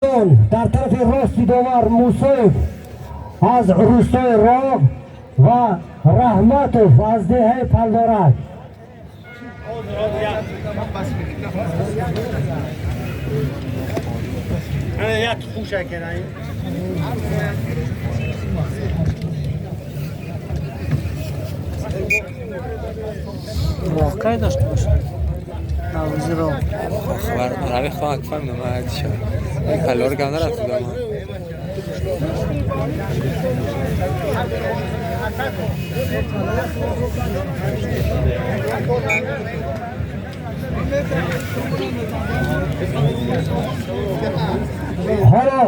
Дар тарафи рости довар Мусоев аз рӯстои Роғ ва Раҳматов аз деҳаи Палдорак. Воқеа дошта бошад Наврӯзи Роғ. Хабар намехоҳам, фаҳмидам ман чӣ. Ин палларо гам нарафт будам. Ҳоло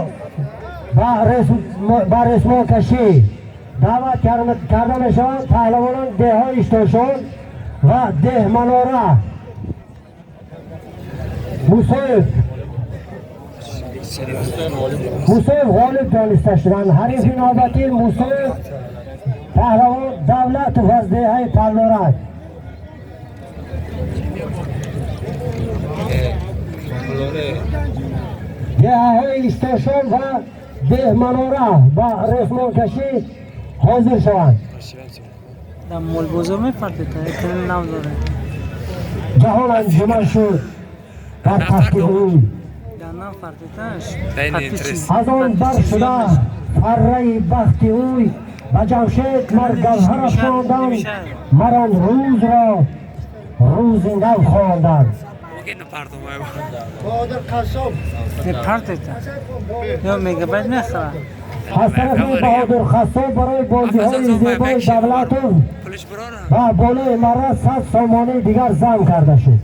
ба ресмонкашӣ даъват карда мешаванд паҳлавонон деҳҳои Иштошон ва Деҳманора. Мусоев ғолиб дониста шуданд. Ҳарифи навбатии Мусоев паҳлавон Давлатов аз деҳаи Палдорак. Деҳаҳои Иштошон ва Деҳманора ба ресмонкашӣ ҳозир шаванд. Дар молбозор мепартед, якин нав доред. Ҷаҳон анҷуман шуд дар тахти ӯ. Дар нав партеташ. Аз он бар шуда фарраи бахти ӯй, ба Ҷамшед мар гавҳар афшонданд, мар он рӯзро рӯзи нав хонданд. Мепартета ё мегабайт мехӯрад. Аз тарафи Баҳодур Хассоб барои бозиҳои зебои Давлатов ва болои марра 100 сомонии дигар зам карда шуд.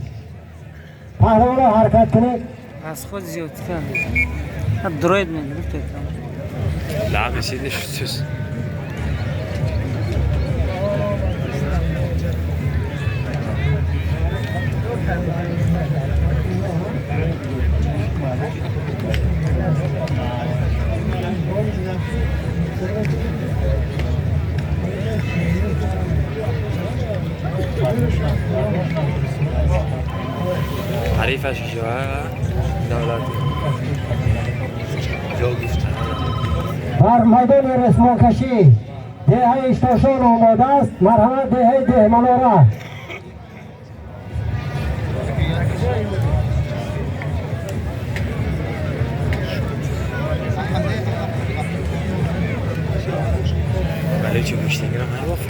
Паҳлавонро ҳаракат кунед. Аз худ зиёд кард, дроид мегирифтед. Лами сидиш сус. Ҳарифаш кишва давлати. Ҷо гуфтан. Бар майдони ресмонкашӣ деҳаи Иштошон омода аст. Марҳамат, деҳаи Деҳманора. Вале чӣ гӯштингирам ҳар вақт.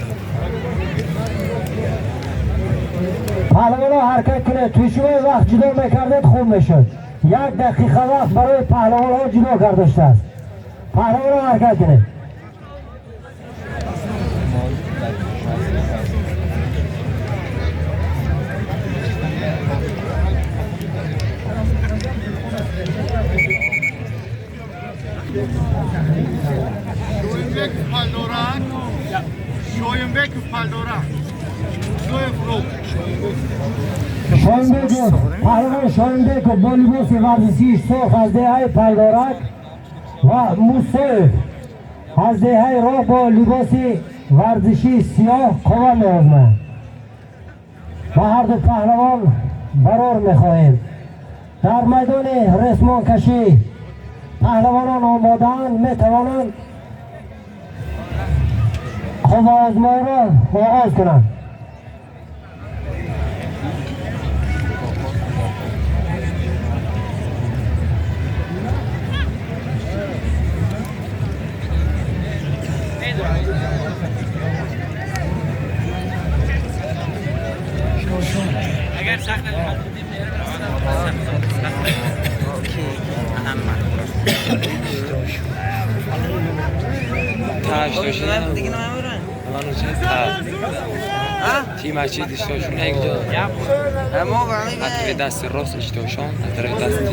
Паҳлавонҳо, ҳаракат кунед. Тӯшумои вақт ҷудо мекардед, хуб мешуд. Як дақиқа вақт барои паҳлавонҳо ҷудо карда шудааст. Паҳлавонҳо, ҳаракат кунед. Шоинбек Палдорак, Шоинбек Палдорак, Шоев Рог. Шоинбеков, паҳлавон Шоинбеков бо либоси варзишии сурх аз деҳаи Палдорак ва Мусоев аз деҳаи Роғ бо либоси варзишии сиёҳ қувва меозмоянд. Ба ҳарду паҳлавон барор мехоҳем. Дар майдони ресмонкашӣ паҳлавонон омодаанд, метавонанд қувваозмоиро оғоз кунанд. Та иштошон. Ман чӣ та. Тим чӣ иштошон як ҷо. Аз тарафи дасти рост иштошон, аз тарафи дасти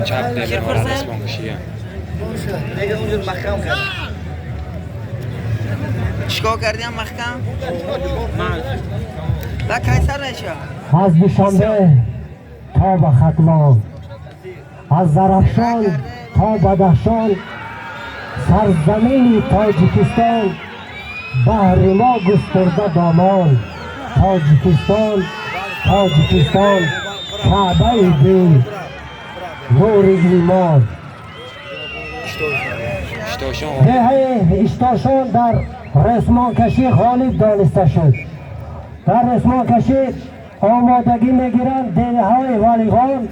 чап деҳманора ресмонкашия. دیگه اونجور محکم کرد. چیکار کردیم محکم؟ لا کیسر نشه. Аз Душанбе то ба Хатлон, аз Зарафшон то Бадахшон, сарзамини Тоҷикистон баҳри мо густурда домон. Тоҷикистон, Тоҷикистон, каъбаи дин, нури имон. Иштошон. Деҳаи Иштошон дар ресмонкашӣ ғолиб дониста шуд. Дар ресмонкашӣ омодагӣ мегиранд деҳаҳои Валиғон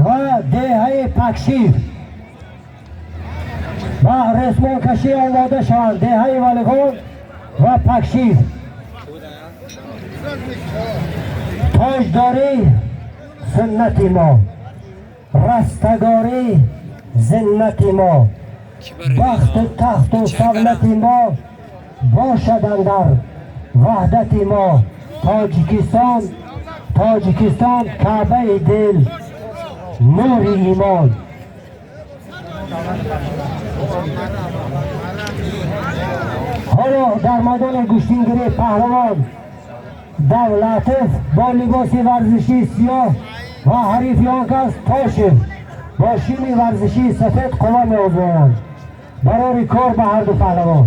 ва деҳаи Пакшир. Ба ресмонкашӣ омода шаванд деҳаи Валиғон ва Пакшир. Тоҷдорӣ суннати мо, растагорӣ зиннати мо, бахту тахту савлати мо бошад андар ваҳдати мо. Тоҷикистон, Тоҷикистон каъбаи дил, нури имон. Ҳоло дар майдони гӯштингирӣ паҳлавон Давлатов бо либоси варзишии сиёҳ ва ҳарифи он кас Тошев бо шими варзишии сафед қувва меозмоянд. Барори кор ба ҳарду паҳлавон.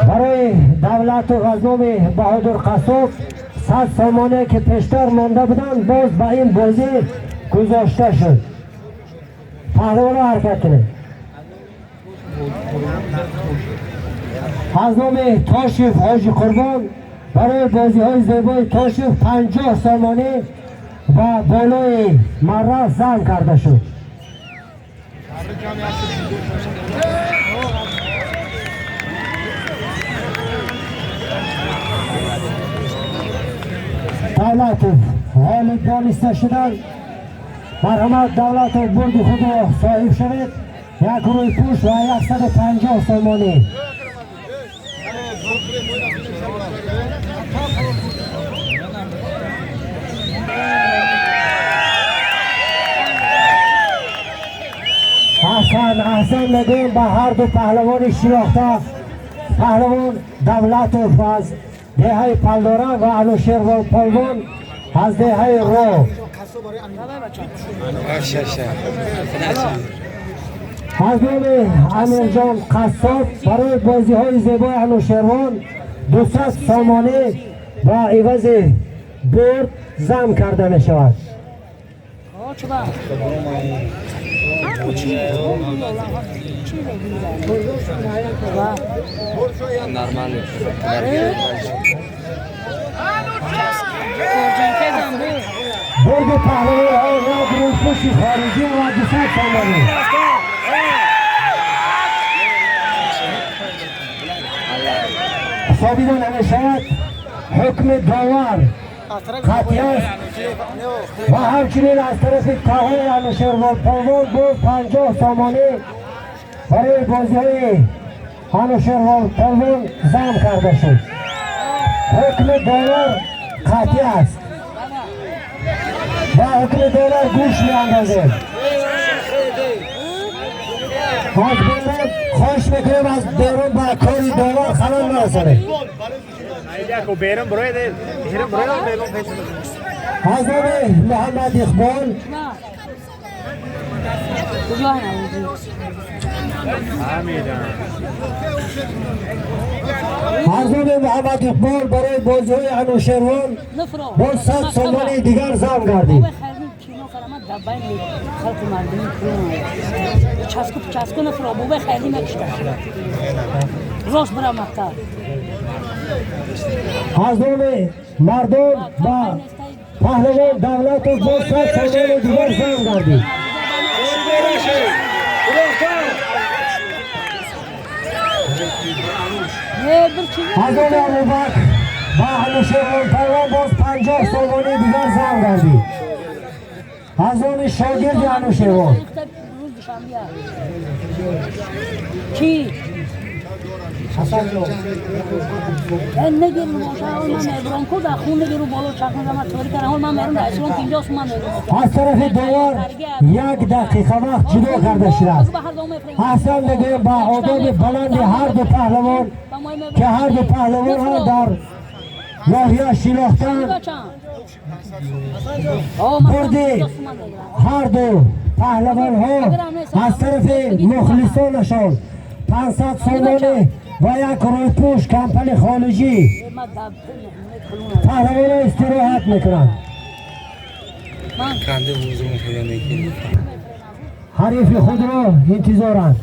Барои Давлату аз номи Баҳодур Қассоб 100 сомоне ки пештар монда буданд боз ба ин бозӣ гузошта шуд. Паҳлавонҳо ҳаракат кунед. Аз номи Тошев Ҳоҷи Қурбон барои бозиҳои зебои Тошев 50 сомонӣ ба болои марра зам карда шуд. Давлатов ғолиб дониста шуданд. Марҳамат, Давлатов, бурди худро соҳиб шавед. Як рӯйпӯш ва 150 сомонӣ. Аҳсан, аҳсан мегӯем ба ҳарду паҳлавони шинохта, паҳлавон Давлатов аз деҳаи Палдора ва Анушервон Полвон аз деҳаи Ро. Аз номи Амирҷон Қассоб барои бозиҳои зебои Анушервон 200 сомонӣ ба ивази бурд зам карда мешавад. Бурди паҳлавонҳо як рӯйпӯши хориҷӣ ва 200 сомонӣ. Ҳисобида намешавад. Ҳукми довар қатъӣ аст ва ҳамчунин аз тарафи таҳои Анушервон Полвон боз 50 сомонӣ барои бозиҳои Анушервон Полвон зам карда шуд. Ҳукми довар қатъӣ аст. Ба ҳукми довар гӯш меандозем. Аз берун хоҳиш мекунем, аз берун ба кори довар халал нарасонед. Аз номи Муҳаммад Иқбол аз номи Муҳаммад Иқбол барои бозиҳои Анушервон боз 100 сомони дигар зам гардид. Аз номи мардон ба паҳлавон Давлатов боз 100 сомони дигар зам гардид. Аз номи Абубакр ба Анушервон Полвон боз 50 сомони дигар зам гардид. Аз номи шогирди Анушервон аз тарафи довар 1 дақиқа вақт ҷудо карда шудааст. Аҳсан мегӯем ба одоби баланди ҳарду паҳлавон, ки ҳарду паҳлавон ҳам дар ноҳия шинохтанд. Бурди ҳарду паҳлавонҳо аз тарафи мухлисонашон 500 сомонӣ ва як рӯйпӯш кампани хориҷӣ. Паҳлавонҳо истироҳат мекунанд. Ҳарифи худро интизоранд.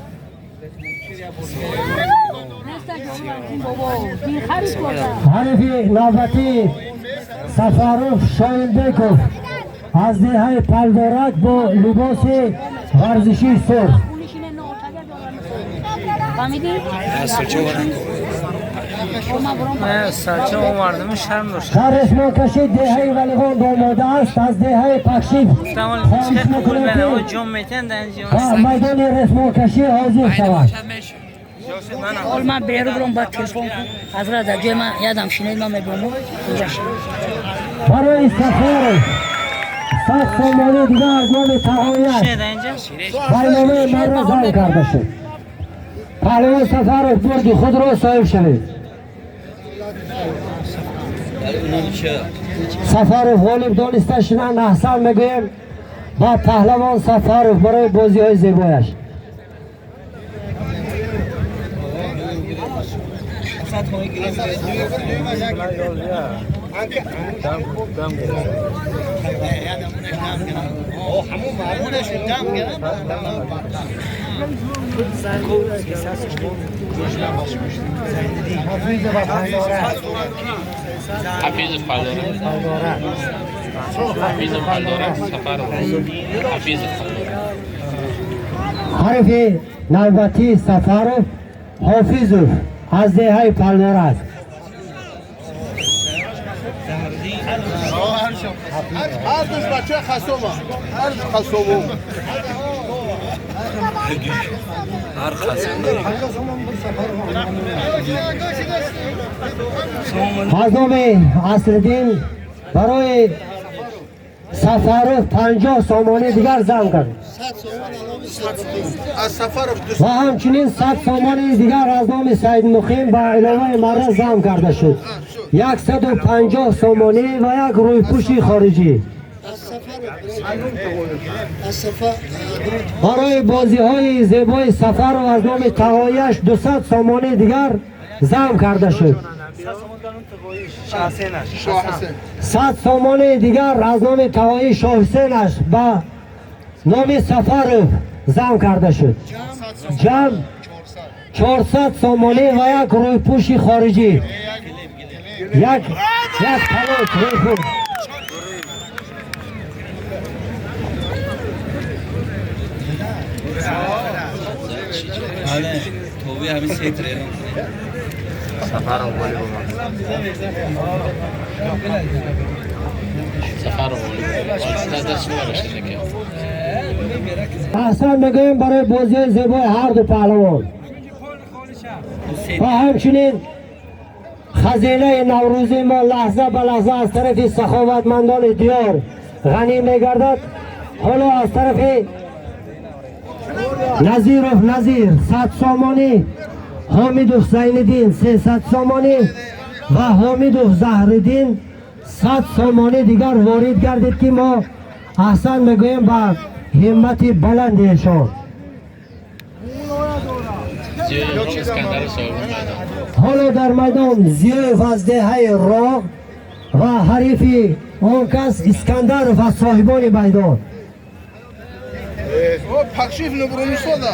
Ҳарифи навбатӣ Сафаров Шоинбеков аз деҳаи Палдорак бо либоси варзишии сурх. Дар ресмонкашӣ деҳаи Валиғон омода аст. Аз деҳаи Пакшиф хоҳиш мекунем, ки ба майдони ресмонкашӣ ҳозир шавад. Ҳол ман беру бурам, баъд телефон кун. Ҳазрат, дар ҷои ман ядам шинед, ман мебурам инҷа. Барои Сафаров 100 сомонӣ дигар аз номи таҳояш барномаи марра зам карда шуд. Паҳлавон Сафаров, бурди худро соҳиб шавед. Сафаров ғолиб дониста шуданд. Аҳсан мегӯем ба паҳлавон Сафаров барои бозиҳои зебояш. Ҳарифи навбатии Сафаров Ҳофизов аз деҳаи Палдор аст. Ҳардуш бача хасома, ҳардуш хасову. Аз номи Аслиддин барои Сафаров 50 сомонӣ дигар зам кард Аз Сафаров ва ҳамчунин 100 сомонии дигар аз номи Саидмуқим ба иловаи марра зам карда шуд. 150 сомонӣ ва як рӯйпӯши хориҷӣ барои бозиҳои зебои Сафаров аз номи таҳояш 200 сомонии дигар зам карда шуд. 100 сомонии дигар аз номи таҳои Шоҳусенаш ба номи Сафаров зам карда шуд. Ҷамъ 400 сомонӣ ва як рӯйпӯши хориҷӣ, як палок рӯйпӯш. Аҳсан мегӯем барои бозиҳои зебои ҳарду паҳлавон ва ҳамчунин хазинаи наврӯзии мо лаҳза ба лаҳза аз тарафи саховатмандони диёр ғанӣ мегардад. Ҳоло аз тарафи Назиров Назир 100 сомонӣ, Ҳомидов Зайниддин 300 сомонӣ ва Ҳомидов Заҳриддин 100 сомонӣ дигар ворид гардид, ки мо аҳсан мегӯем ба ҳиммати баланди эшон. Ҳоло дар майдон Зиёев аз деҳаи Роғ ва ҳарифи он кас Искандаров аз соҳибони майдон. Пакшиф набурунисода.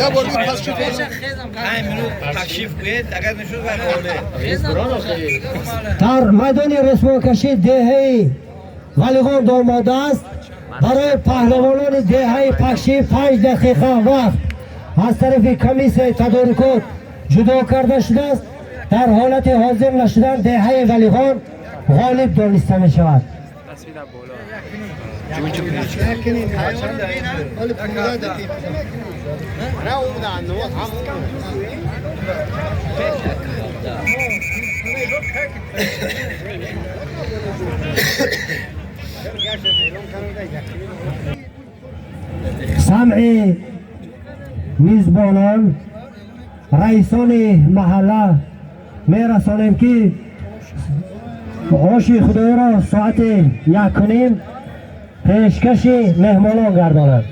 Я бор пакшиф. Дар майдони ресмонкашӣ деҳаи Валиғон омода аст. Барои паҳлавонони деҳаи Пакшиф 5 дақиқа вақт аз тарафи комиссияи тадорукот ҷудо карда шудааст. Дар ҳолати ҳозир нашудан деҳаи Валиғон ғолиб дониста мешавад. Самъи мизбонон, раисони маҳалла мерасонем, ки оши худоиро соати 1:30 пешкаши меҳмонон гардонад.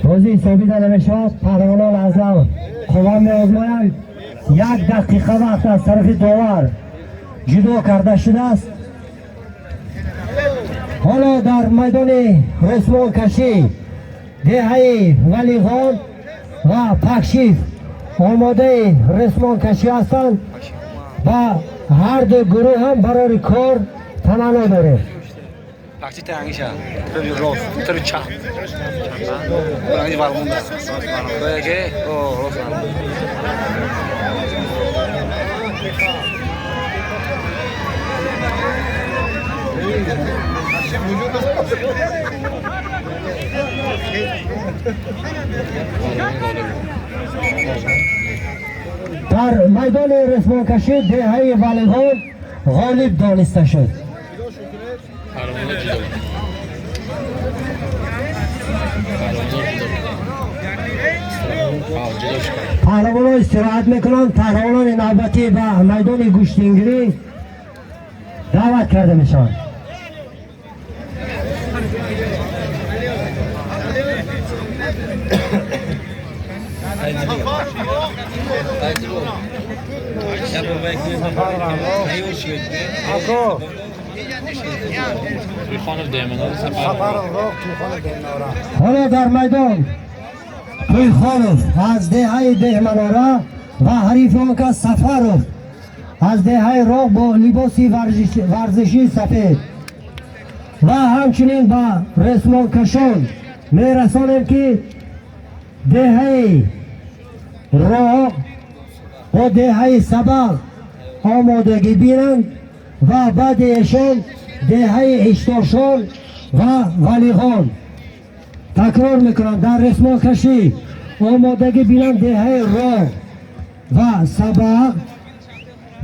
Бозӣ ҳисобида намешавад. Паҳлавонон аз нав қувва меозмоянд. 1 дақиқа вақт аз тарафи довар ҷудо карда шудааст. Ҳоло дар майдони ресмонкашӣ деҳаи Валиғон ва Пакшиф омодаи ресмонкашӣ ҳастанд ва ҳар ду гурӯҳ ҳам барори кор таманно дорем. Пакчи тангиша, тарафи рост, тарафи чап. Ранги валмонда. Бояке, о, рост. Дар майдони ресмонкашӣ деҳаи Валиғон ғолиб дониста шуд. Паҳлавонон истироҳат мекунанд. Паҳлавонони навбатӣ ба майдони гӯштингирӣ даъват карда мешаванд. Ҳоло дар майдон Тӯйхонов аз деҳаи Деҳманора ва ҳарифи он кас Сафаров аз деҳаи Роғ бо либоси варзишии сафед ва ҳамчунин ба ресмонкашон мерасонем, ки деҳаи Роғ бо деҳаи Сабақ омодагӣ бинанд ва баъди эшон деҳаи Иштошон ва Валиғон. Такрор мекунам, дар ресмонкашӣ омодагӣ бинанд деҳаи Роғ ва Сабақ,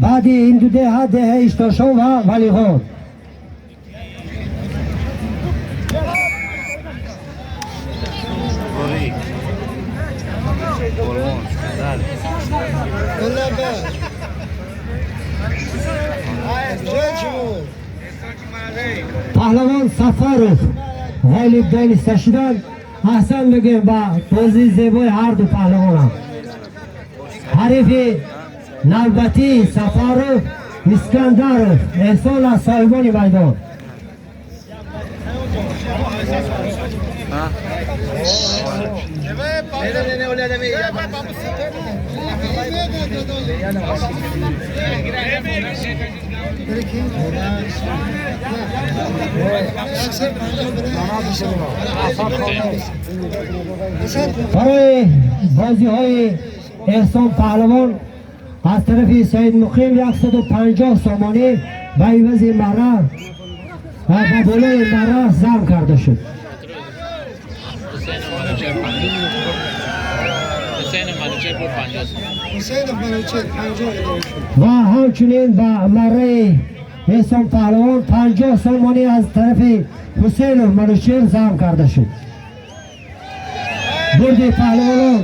баъди ин ду деҳа деҳаи Иштошон ва Валиғон. Паҳлавон Сафаров ғолиб дониста шуданд. Аҳсан мегӯем ба бозии зебои ҳар ду паҳлавонам. Ҳарифи навбатии Сафаров Искандаров Эҳсон аз соҳибони майдон. Барои бозиҳои Эҳсон паҳлавон аз тарафи Саид Муқим 150 сомонӣ ба ивази мара ва ба болои мара зам карда шуд. Ва ҳамчунин ба мараи Эҳсон паҳлавон 50 сомонӣ аз тарафи Ҳусейнов Манучер зам карда шуд. Бурди паҳлавонон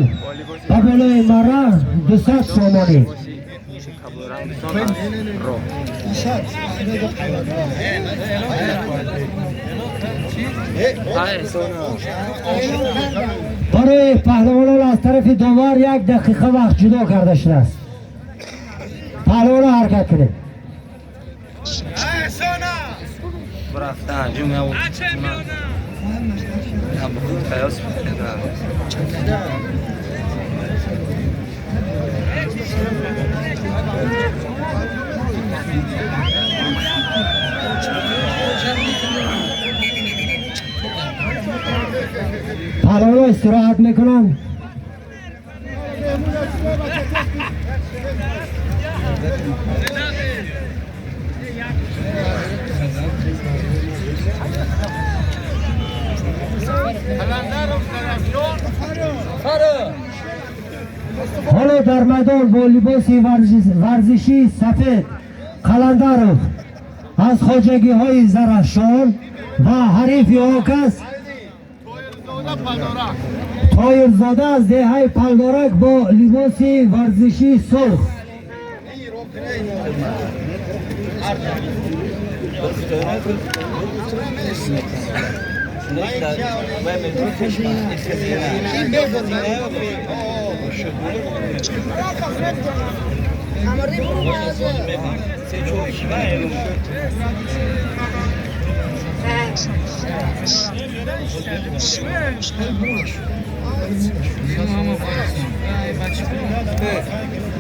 ба болои мара 200 сомонӣ. Барои паҳлавонон аз тарафи довар 1 дақиқа вақт ҷудо карда шудааст. Паҳлавонон ҳаракат кунед. Паҳлавонон истироҳат мекунанд. Дар майдон бо либоси варзишии сафед Қаландаров аз хоҷагиҳои Зарафшон ва ҳарифи он кас Тоирзода аз деҳаи Палдорак бо либоси варзишии сурх.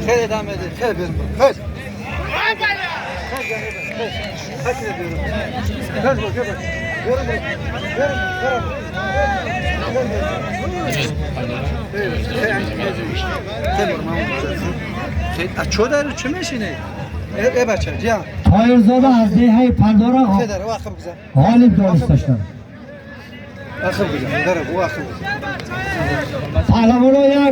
خیلی ادامه بده خیلی بریم خیلی Тоирзода аз деҳаи Палдорак ғолиб дониста шуданд. Паҳлавоно як.